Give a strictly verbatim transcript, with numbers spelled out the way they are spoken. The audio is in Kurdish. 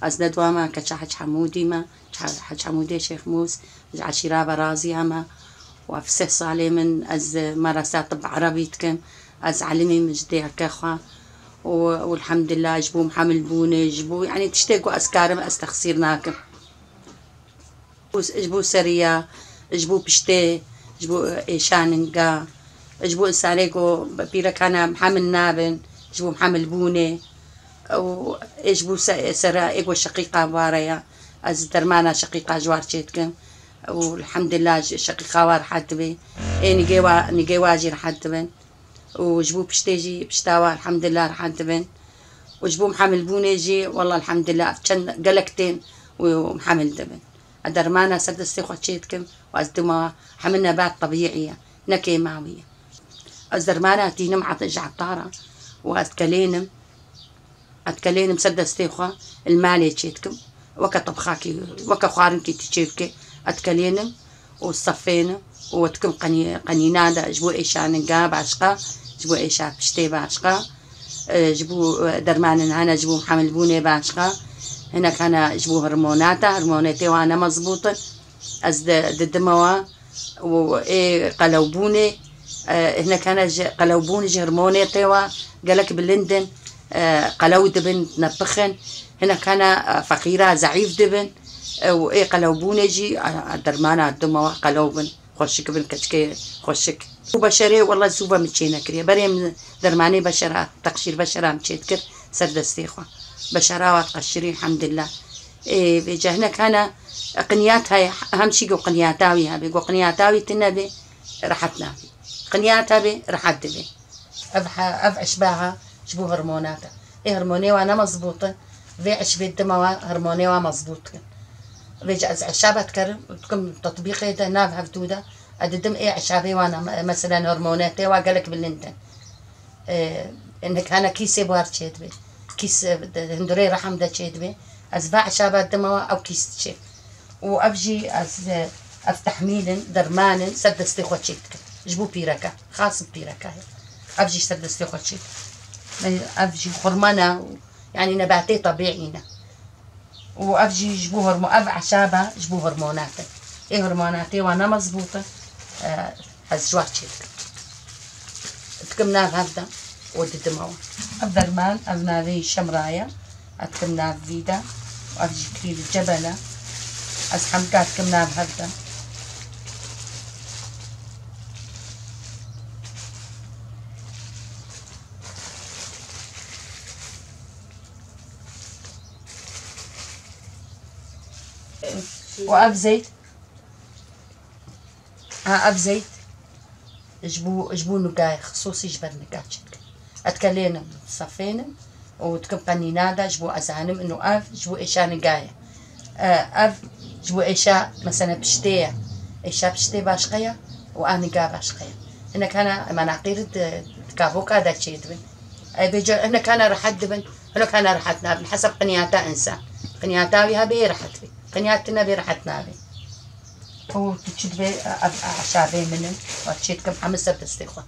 Ez nedwa me, keça Hec Hemûdî me, Hec Hemûdê Şêx Mûs, ji eşîra Berazî ya me. Û ev sê salê min ez marasa tib erebî dikim. Ez elimîm ji dêrke xwe. Û, û elhamdulillah ji bo mihemilbûnê, ji bo, yanî tiştê ku ez karim ez texsîr nakim. Ji bo seriya, ji bo piştê, ji bo êşaninga, ji bo insanê ku pîrekana mihemil nabin, ji bo mihemilbûnê. Û ê ji bo se-, sera ê ku şeqîqa ware ya, ez dermana şeqîqa ji war çê dikim. Û elhamdulillah ji şeqîqa wa rehet dibe. Ê nigê wa, nigê wa jî rehet dibin. Û ji bo piştê jî, pişta wa elhamdulillah rehet dibin. Û ji bo mihemilbûnê jî, wallah elhamdulillah, ev çend gelek tên û mihemil dibin. Ez dermana ser destê xwe çê dikim û ez dima hemû nebat tebîî ye, ne kêmawî ye. Ez dermana tînim et-, ji etara û ez dikelênim, ez dikelênim ser destê xwe, li malê çê dikim. Weke tibxakî, weke xwarinkî tu çê bike, ez dikelênim û sefênim û dikim qenî-, qenîna de ji bo êşaninga başqa, ji bo êşa piştê başqa, e, ji bo, e, dermanin hene ji bo mihemilbûnê başqa, hinek hene ji bo hormonata, hormonetê wan ne mezbût in. Ez di-, didimewa û ê qelewbûnê, e, hinek hene ji qelewbûn ji hormonetê wa gelek bilind in, e, qelew dibin, nepixin. Hinek hene, e, feqîra, zeîf dibin, e, û ê qelewbûnê jî, e, dermana dimewa qelew bin, xweşik bin, keçikê xweşik. Û beşerê, wela zû ve min çê nekiriye. Berê min dermanê beşera, teqşîr beşera min çê dikir ser destê xwe. Beşera wa diqeşirî, elhamdulillah. Ê, vêca hinek hene, qinyat heye, hemşî go qinyata wî hebe. Go qinyata wî tune be, rehet nabe. Qinyat hebe, rehet dibe. Ev he-, ev eşba ha ji bo hormonat e. Ê hormonê wa ne mezbût in, vê eşbê dima wa hormonê wa mezbût dikin. Vêca ez eşaba dikerim, dikim tetbîqê de, nav hevdû de, ez didim ê eşabê wa ne, me-, meselen hormonetê wa gelek bilind in. E, hinek hene kîsê bar çêdibe. Kîs, e, de, hundirê rehim de çêdibe. Ez va eşaba dima wa ew kîs diçe. Û ev jî ez, e, ev tehmîl in, derman in, ser destê xwe çê dikim. Ji bo pîreka. Xas bi pîreka ye. Ev jî ser destê xwe çê dikim. E, ev jî xurmana, yanî nebatê tebîî ne. Û ev jî ji bo hormo-, ev eşaba ji bo hormonat e. Ê hormonatê wan ne mezbût e, e, ez ji war çê dikim. Dikim nav hev de û didimewa. Ev derman, ev navê şemra ye. Ez dikim nav vî de. Û ev jî kirî li cebel e. Ez hemka dikim nav hev de. Û ev zeyt, ha, ev zeyt ji bo, ji bo nigayê, xisûsî ji ber niga çêdikim. Ez dikelênim, sefênim û dikim qenîna de ji bo ez zanim ino ev ji bo êşa niga ye. E, ev ji bo êşa, mesela, piştê ye. Êşa piştê başqa ye û a niga başqa ye. Hinek hene, menaqîr di, di kavoka de çêdibin. E, vêca hinek hene rehet dibin, hinek hene rehet nabin. Hesab qinyata însan. Qinyata wî hebe rehet bê. Qinyat tune bê rehet nabê. Ew tu çi dibê, ev eşabê min in. Û çê dikim hemû ser destê xwe.